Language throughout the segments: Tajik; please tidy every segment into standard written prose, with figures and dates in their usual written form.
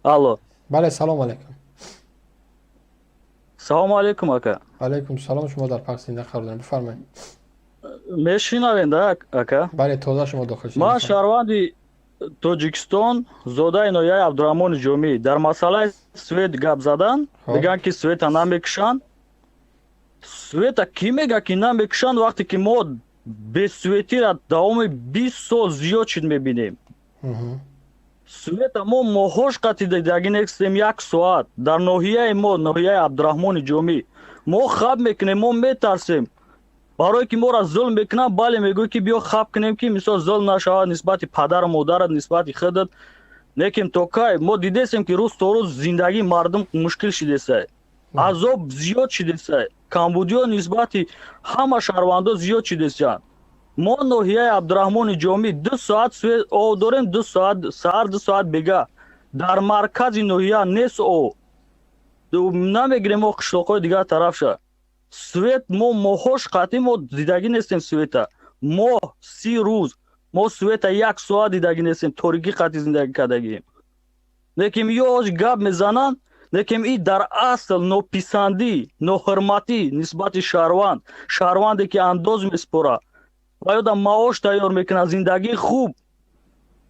Алло. Бале, салом алейкум. Салому алейкум, ака. Алейкум салом, шумо дар пахши зинда қарор доред. Бифармоед. Мешинавед, ака? Бале, тоза шумо дохил шудед. Ман шаҳрванди Тоҷикистон, зодаи ноҳияи Абдураҳмони Ҷомӣ. Дар масъалаи свет гап задан, мегӯянд, ки света намекушанд. Света кӣ мега, ки намекушанд, вақте ки мо бесветиро давоми 20 сол зиёд шуд мебинем. Света мо моҳош қатъи дидагӣ нестем як соат. Дар ноҳияи мо, ноҳияи Абдураҳмони Ҷомӣ, мо хаб мекунем, мо метарсем. Барое ки моро зулм мекунанд, бале, мегӯй, ки биё хаб кунем, ки мисол зулм нашавад нисбати падару модарат, нисбати худат. Лекин то кай? Мо дидесем, ки рӯз то рӯз зиндагии мардум мушкил шидесай, азоб зиёд шидесай, камбудиҳо нисбати ҳама шаҳрвандо зиёд шидесиянд. Мо ноҳияи Абдураҳмони Ҷомӣ 2 соат свет об дорем, 2 соат саҳар, 2 соат бега. Дар маркази ноҳия нест об. Намегирем мо қишлоқҳои дигар тарафша. Свет мо моҳош қатъӣ мо дидагӣ нестем света. Моҳ 30 рӯз мо света як соат дидагӣ нестем, торикӣ қатъӣ зиндагӣ кардагием. Лекин ё гап мезананд, лекин и дар асл нописандӣ, ноҳурматӣ нисбати шаҳрванд, шаҳрванде ки андоз месупорад ва ё дар маош тайёр мекунад, зиндагии хуб.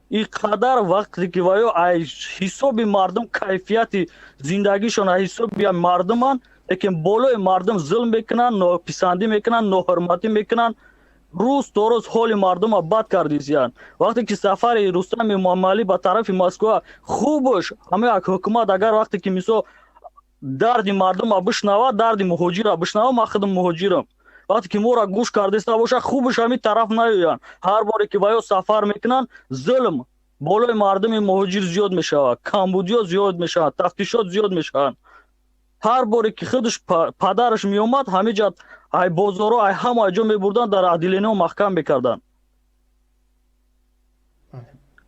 И қадар вақте ки ва ё ай ҳисоби мардум кайфияти зиндагишон ай ҳисоби мардуманд, лекин болои мардум зулм мекунанд, нописандӣ мекунанд, ноҳурматӣ мекунанд. Рӯз то рӯз ҳоли мардумро бад кардисиянд. Вақте ки сафари Рустам Эмомалӣ ба тарафи Москва хубш, ҳама як ҳукумат агар вақте ки мисол дарди мардумро бишнавад, дарди муҳоҷирро бишнавад, ман худам муҳоҷирам, вақте ки моро гӯш кардиста бошад, хубш ҳамин тараф наёянд. Ҳар боре ки ва ё сафар мекунанд, зулм болои мардуми муҳоҷир зиёд мешавад, камбудиҳо зиёд мешаванд, тафтишот зиёд мешаванд. Ҳар боре ки худаш падараш меомад, ҳамин ҷа ай бозоро, ай ҳама ҷо мебурданд, дар отделениҳо маҳкам мекарданд.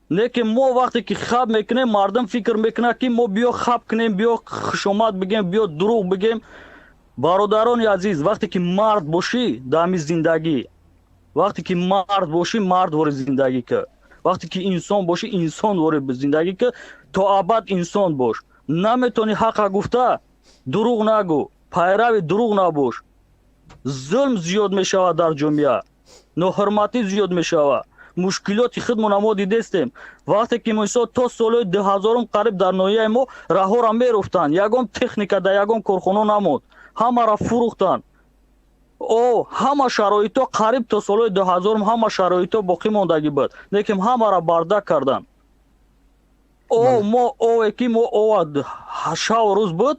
Лекин мо вақте ки хаб мекунем, мардум фикр мекунад, ки мо биё хаб кунем, биё хушомад бигем, биё дурӯғ бигем. Бародарони азиз, вақте ки мард бошӣ дар ҳамин зиндагӣ, вақте ки мард бошӣ, мард вори зиндагӣ кӣ, вақте ки инсон бошӣ, инсон вори зиндагӣ кӣ, то абад инсон бош. Наметавонӣ ҳақа гуфта, дурӯғ нагӯ, пайрави дурӯғ набош. Зулм зиёд мешавад дар ҷомеа, ноҳурматӣ зиёд мешавад. Мушкилоти худмона мо дидестем. Вақте ки мисол то солҳои 2000 қариб дар ноҳияи мо раҳоро мерӯфтанд, ягон техника дар ягон корхона намонд, ҳамаро фурӯхтанд. О ҳама шароитҳо қариб то солҳои 2000 ҳама шароитҳо боқӣ мондагӣ буд, лекин ҳамаро бардак карданд. О мо ове ки мо ова шаву рӯз буд,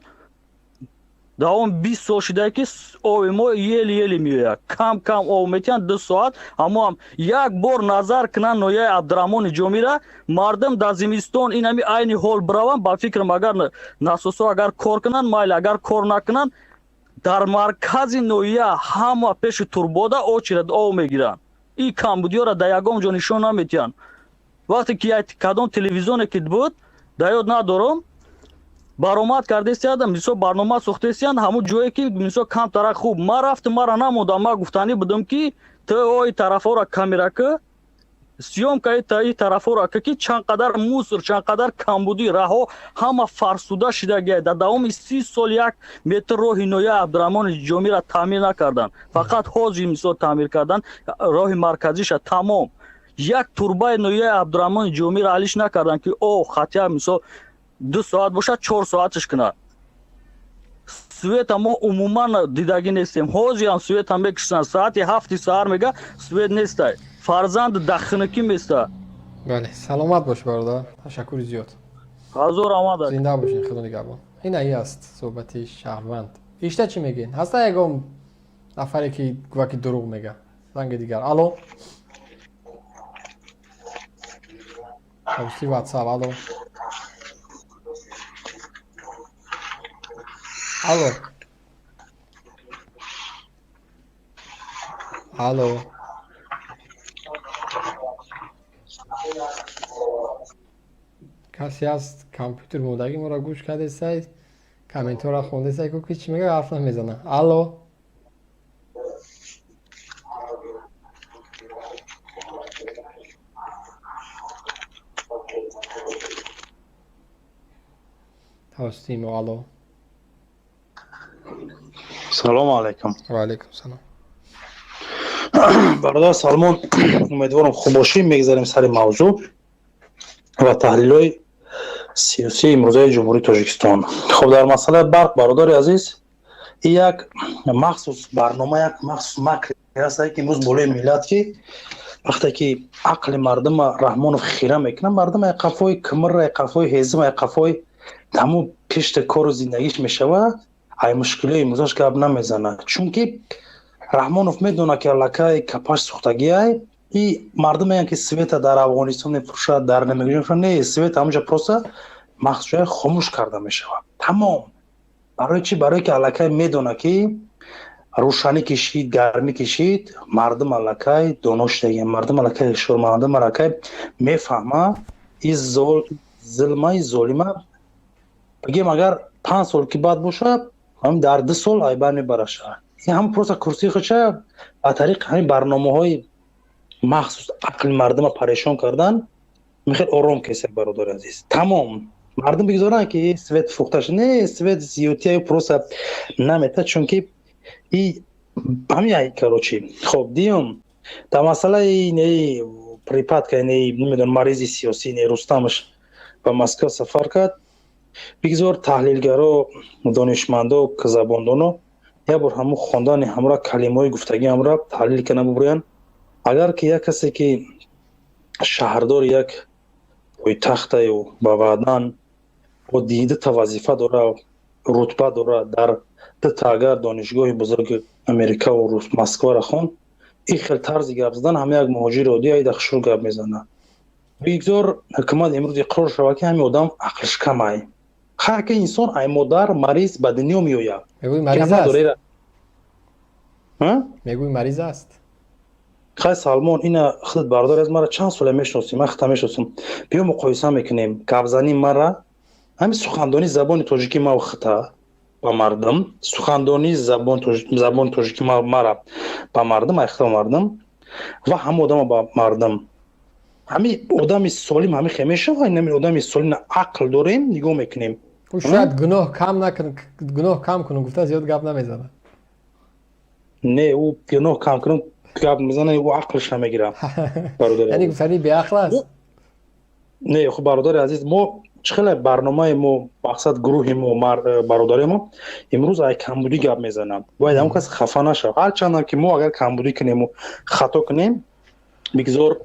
давом 20 сол шуда, ки оби мо ели-ели меояд, кам кам об метиҳанд, 2 соат. Аммо як бор назар кунанд ноҳияи Абдураҳмони Ҷомира, мардум дар зимистон ин ҳами айни ҳол бираванд, ба фикрам, агар насосҳо агар кор кунанд, майли, агар кор накунанд, дар маркази ноҳия ҳама пеши турбода очередь об мегиранд. Ин камбудиёро дар ягон ҷо нишон наметиҳанд. Вақте ки кадом телевизионе ки буд, дар ёд надорам, баромад кардесияд, мисол барнома сохтесиянд, ҳамун ҷое ки мисол камтара хуб, ман рафтам, мара намондам. Ман гуфтанӣ будам, ки ту ои тарафҳоро камера кӣ, съёмка и тарафҳоро кӣ, ки чанд қадар мусор, чанд қадар камбудӣ, раҳо ҳама фарсуда шидагия. Дар давоми 30 сол як метр роҳи ноҳияи Абдураҳмони Ҷомиро таъмир накарданд, фақат ҳозир мисол таъмир карданд роҳи марказиша, тамом. Як турбаи ноҳияи Абдураҳмони Ҷомиро алиш накарданд, ки о хатя мисол 2 соат бошад, 4 соаташ кунад. Света мо умуман дидагӣ нестем. Ҳозирам света мекушанд, соати 7 саҳар мега свет нестай, фарзанд дахнакӣ места. Бале, саломат бош, бародар, ташаккури зиёд. Ҳазор омад. Зинда бошед, худо нигаҳбон. Ина и аст суҳбати шаҳрванд. Ишта чӣ мегӯед? Ҳаста ягон нафаре, ки гӯя ки дурӯғ мега? Занги дигар. Алло, тавсти ватсап. Алло, алло, алло. Касе ҳаст, компютер мондагӣ моро гӯш кардесай, комментҳоро хондесай, ку ки чӣ мега, ҳарф намезана. Алло. Тавассути мо. Алло. Салому алайкум. Ва алайкум салом. Бародар Салмон, умедворам, хуб бошӣ. Мегзарем сари мавзӯъ ва таҳлилҳои сиёсии имрӯзаи Ҷумҳурии Тоҷикистон. Хуб, дар масъалаи барқ, бародари азиз, як махсус барнома, як махсус макр ҳаст, ки имрӯз болои миллат, ки вақте ки ақли мардума Раҳмонов хира мекунад, мардум ай қафои кимирра, ай қафои ҳезим, ай қафои ҳамун пешти кору зиндагиш мешавад, ай мушкилиҳои имрӯзаш гап намезанад, чунки Раҳмонов медонад, ки аллакай капаш сӯхтагиай. И мардум мегӯянд, ки света дар Афғонистон мефурӯшад, дар намегӯ. Не, свет ҳамунҷа просто махсус ҷоя хомӯш карда мешавад, тамом. Барои чӣ? Барое ки аллакай медонад, ки рӯшанӣ кишид, гармӣ кишид, мардум аллакай доно шудагиям, мардум аллакай ҳушёр, мардум аллакай мефаҳма и зулма, и золима. Бигем, агар 5 сол ки баъд бошад, ҳамин дар 2 сол айбар мебараша. Ин ҳам просто курсии худша ба тариқи ҳамин барномаҳои махсус ақли мардума парешон кардан мехел ором кеса. Бародари азиз, тамом. Мардум бигзоранд, ки свет фурӯхта. Не, свет зиёдтия просто намета, чунки и ҳамин, короче. Хоб, диюм, дар масъалаи не припадка, не, намедонам, марези сиёсӣ, не, Рустамаш ба Москва сафар кард. Бигзор таҳлилгаро, донишмандо, забондоно як бор ҳамун хондани ҳамра, калимаҳои гуфтагӣ ҳамра таҳлил кана бубурянд. Агар ки як касе, ки шаҳрдори як пойтахтаю ба баъдан бо дита вазифа дора, рутба дора, дар дута агар донишгоҳи бузурги Америкаву Москваро хонд, ин хел тарзи гап задан ҳама як муҳоҷири оддӣ айда хушрӯ гап мезанад. Бигзор ҳукумат имрӯз иқрор шавад, ки ҳамин одам ақлш камай. Ҳар ки инсон ай модар мариз ба дунё меояд. Мегӯи, мариз аст? Мегӯи, мариз аст? Хай, Салмон, ина худат, бародар, аз мара чанд сола мешиносӣ, ман худта мешиносам. Биё, муқоиса мекунем гапзании мара, ҳамин сухандонии забони тоҷикӣ ма хита ба мардум, сухандонии забони тоҷикӣ мара ба мардум, ай хита ба мардум ва ҳама одама ба мардум. Ҳамин одами солим ҳамин хел мешава? Ҳамин одами солим, ақл дорем, нигоҳ мекунем. Ӯ шояд гуноҳ кам накун, гуноҳ кам кунам гуфта, зиёд гап намезанад. Не, ӯ гуноҳ кам кунам гап мезана, ӯ ақлш намегирад. Яъне гуфтани беақл аст? Не, хуб, бародари азиз, мо чӣ хеле барномаи мо, мақсад, гурӯҳи мо, бародари мо имрӯз ай камбудӣ гап мезанам. Бояд ҳамон кас хафа нашавад. Ҳарчандам ки мо агар камбудӣ кунему хато кунем, бигзор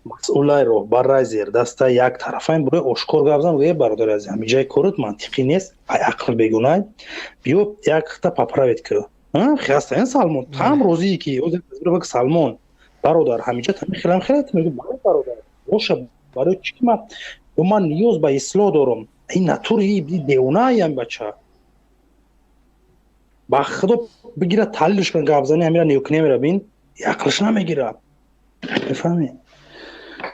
масъулай, роҳбарай, зердаста, як тарафаем, бурои ошкор гап зан, гӯе: «Бародари азиз, ҳамиҷаи корот мантиқӣ нест, ай ақл бегунай, биё, якта поправить кӯ». Хастаен, Салмон, там розие ки Салмон бародар, ҳамиҷа хелам хеле бародар боша. Барои чӣ ман ниёз ба ислоҳ дорам? Ин натури девонаям, бача, ба худо бигира, таҳлилш кун, гапзани ҳамира неюкнемера бин, ақлш намегирад, мефаҳмӣ?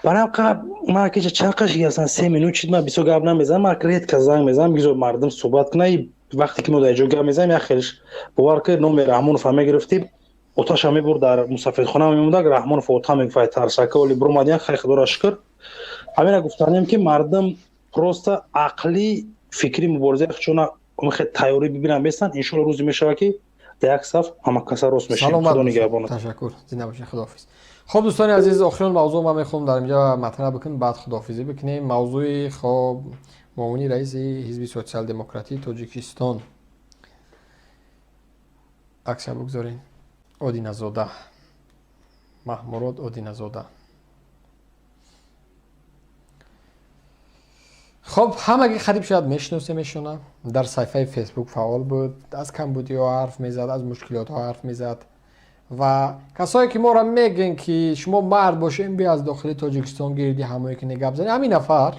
Барои ман кеча чанд қаши ҳастан, 3 минут шид, ман бисёр гап намезанам, ман редко занг мезанам. Бигзор мардум суҳбат кунад. Вақте ки мо дар ҷо гап мезанем, як хелш бовар ки номи Раҳмонов мегирифтем, оташа мебурд, дар мусафирхона мемондак. Раҳмонов ота мегуфт, тарсака оли бурмадиян. Хай, худоро шукр. Ҳамина гуфтанем, ки мардум просто ақлӣ, фикрӣ муборизаи худшона хел тайёрӣ бибинанд, бестанд. Иншоалло, рӯзе мешавад, ки дар як саф ҳама каса рост мешавем. Худо нигаҳбонат. Ташаккур, зинда бошед, худоҳофиз. Хуб, дӯстони азиз, охирон мавзӯъ ман мехоҳам дар инҷа матраҳ бикунем, баъд худоҳофизӣ бикунем. Мавзӯи, хоб, муовини раиси Ҳизби Социал-демократии Тоҷикистон, акса бигзорем, Одиназода, Маҳмурод Одиназода. Хоб, ҳамаги қариб шояд мешиносем эшона. Дар саҳифаи Фейсбук фаъол буд, аз камбудиҳо ҳарф мезад, аз мушкилотҳо ҳарф мезад. Ва касое ки моро мегӯен, ки шумо мард бошем, биё, аз дохили Тоҷикистон гирди ҳамое ки гап зани. Ҳамин нафар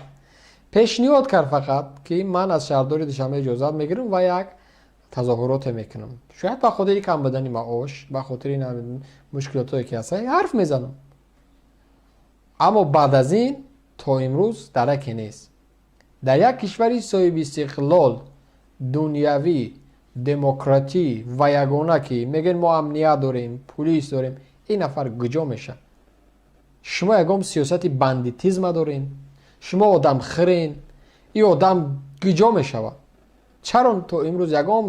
пешниҳод кард фақат, ки ман аз шаҳрдори Душанбе иҷозат мегирам ва як тазоҳуроте мекунам. Шояд ба хотири кам будани маош, ба хотири мушкилотое ки ҳаста, ҳарф мезанам. Аммо баъд аз ин то имрӯз дараке нест. Дар як кишвари соҳибистиқлол, дунявӣ, демократӣ ва ягона, ки мегӯен мо амният дорем, пулис дорем, ин нафар куҷо мешавад? Шумо ягон сиёсати бандитизма дорем, шумо одамхӯрен, ин одам куҷо мешавад? Чаро то имрӯз ягон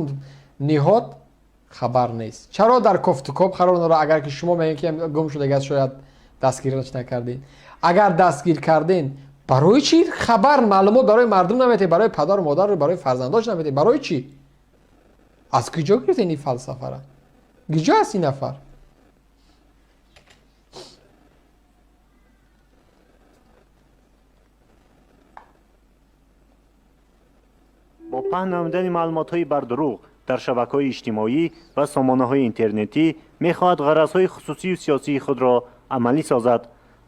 ниҳод хабар нест? Чаро дар кофтукоб қарор надорад? Агар ки шумо мегӯед ки гум шудагиаст, шояд дастгираш накардед. Агар дастгир карден, барои чӣ хабар, маълумот барои мардум наметиҳед, барои падару модару барои фарзандош наметиҳед? Барои чӣ? Аз куҷо гирифтед ин фалсафара? Куҷо аст ин нафар? Бо паҳн намудани маълумотҳои бардурӯғ дар шабакаҳои иҷтимоӣ ва сомонаҳои интернетӣ мехоҳад ғаразҳои хусусию сиёсии худро амалӣ созад.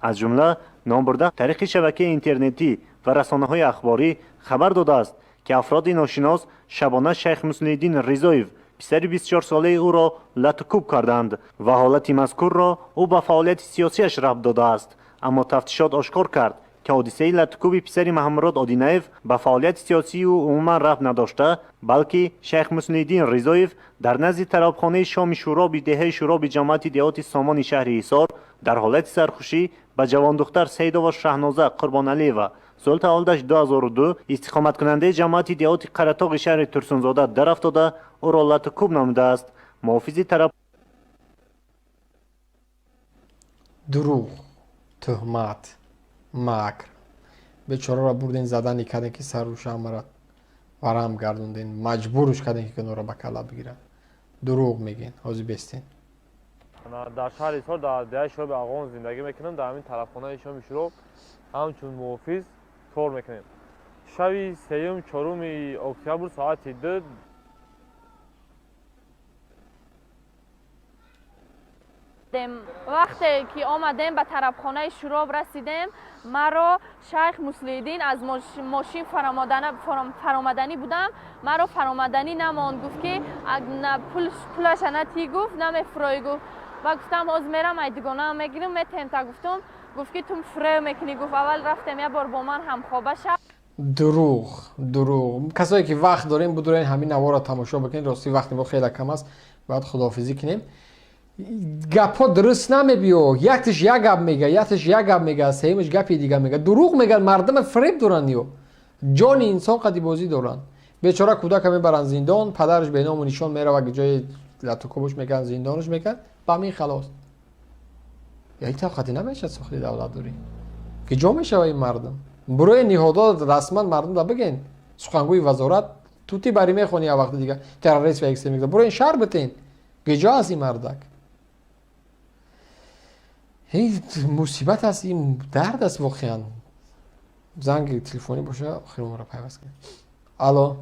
Аз ҷумла номбурда тариқи шабакаи интернетӣ ва расонаҳои ахборӣ хабар додааст, ки афроди ношинос шабона шайх Муслиҳиддин Ризоев, писари 24-солаи ӯро латукӯб карданд ва ҳолати мазкурро ӯ ба фаъолияти сиёсиаш рабт додааст. Аммо тафтишот ошкор кард, ки ҳодисаи латукӯби писари Маҳаммурод Одинаев ба фаъолияти сиёсии ӯ умуман рабт надошта, балки шайх Муслиҳиддин Ризоев дар назди тарабхонаи шоми Шӯроби деҳаи Шӯроби ҷамоати деҳоти Сомони шаҳри Ҳисор дар ҳолати сархушӣ ба ҷавондухтар Саидова Шаҳноза Қурбоналиева, соли таваллудаш 2002, истиқоматкунандаи ҷамоати деҳоти Қаратоғи шаҳри Турсунзода дарафтода, ӯро латукӯб намудааст. Муҳофизи тараб Дурӯғ, туҳмат, макр. Бечораро бурден, задани карден, ки сару шамара варам гардонден, маҷбуруш карден, ки гуноҳро ба калла бигирад. Дурӯғ мегӯен, ҳозир бестен. Дар шаҳри Ҳисор, дар деҳаи Шӯроби Афғон зиндагӣ мекунам. Дар ҳамин тарабхонаи шоми Шӯроб ҳамчун муҳофиз кор мекунем. Шаби сеюм, чоруми октябр, соати 2 вақте ки омадем, ба тарабхонаи Шӯроб расидем, маро шайх Муслиҳиддин аз мошин фаромаданӣ будам, маро фаромаданӣ намонд. Гуфт ки пулаша натӣ, гуфт, намефурӯӣ, гуфт. Ва гуфтам, ҳозир мерам, ай дугонаам мегирам, метем та. Гуфтум, гуфт ки ту фурӯ мекунӣ, гуфт. Аввал рафтем, як бор бо ман ҳамхоба шав. Дурӯғ, дурӯғ. Касое ки вақт дорем, будурен, ҳамин наворро тамошо бикунед. Ростӣ, вақти мо хеле кам аст, бояд худоҳофизӣ кунем. Гапҳо дуруст намебиё. Яктиш як гап мега, яктиш як гап мега, сеюмаш гапи дига мега. Дурӯғ мегӯяд, мардума фиреб доранд, ё ҷони инсон қади бозӣ доранд. Бечора кӯдака мебаранд зиндон, падараш беному нишон меравад, ҷои латукӯбуш мекунанд, зиндонаш мекунанд, ба ҳамин халос. Я ин тавқати намешавад сохти давлатдорӣ. Ки ҷо мешава ин мардум? Бурои ниҳодҳо расман мардум да бигӯен, сухангӯи вазорат тути барӣ мехонӣ, як вақти дига террорист ва экстремист. Буроин шаҳр битен, киҷо аст ин мардак? Ин мусибат аст, ин дард аст воқеан. Занги телефонӣ боша, охири пайваст кунем. Алло,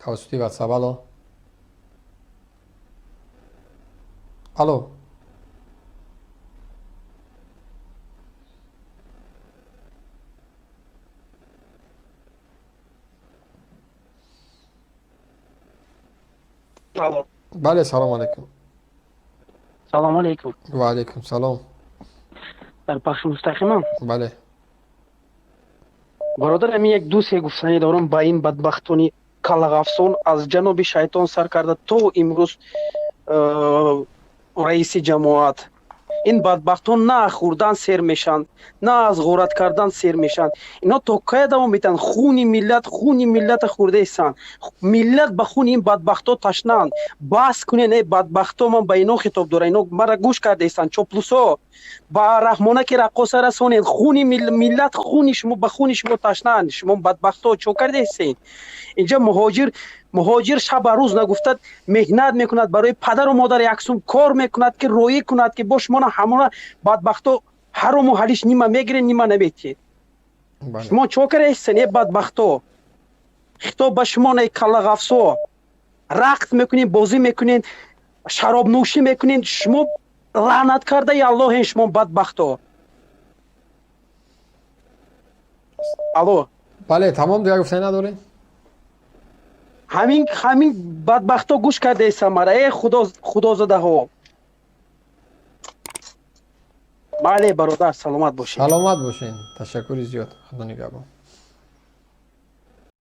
тавассути Ватсап. Алло, алло. Бале, салому алайкум. Салому алайкум. Ва алайкум салом. Дар пахши мустақимам? Бале. Бародар, ами як ду се гуфтанӣ дорам ба ин бадбахтони калағафсон, аз ҷаноби шайтон сар карда то имрӯз раиси ҷамоат. Ин бадбахтон на хӯрдан сер мешаванд, на аз ғорат кардан сер мешаванд. Ино то кая давом метиҳанд? Хуни миллат, хуни миллата хӯрдаистанд. Миллат ба хуни ин бадбахто ташнаанд. Бас кунен, эй бадбахто. Ман ба ино хитоб дорам, ино мара гӯш кардаистанд. Чоплусо, ба раҳмонаки раққоса расонед: хуни миллат, хуни шумо, ба хуни шумо ташнаанд. Шумо бадбахто чо кардаистед инҷа? Муҳоҷир, муҳоҷир шаба рӯз нагуфта меҳнат мекунад, барои падару модар як сум кор мекунад, ки роӣ кунад, ки бо шумона ҳамона бадбахто ҳарому ҳалиш нима мегиред, нима наметиҳед. Шумо чо кардаистед, э бадбахто? Хитоб ба шумо, эй каллағафсо. Рақс мекунед, бозӣ мекунед, шаробнӯшӣ мекунед. Шумо лаънат кардаи Аллоҳен, шумо бадбахто. Алло. Бале, тамом, дигар гуфтанӣ надоред? Ҳамин, ҳамин бадбахто гӯш кардаистам мара, э худо, худозадаҳо. Бале, бародар, саломат бошед. Саломат бошед, ташаккури зиёд, худо нигаҳбон.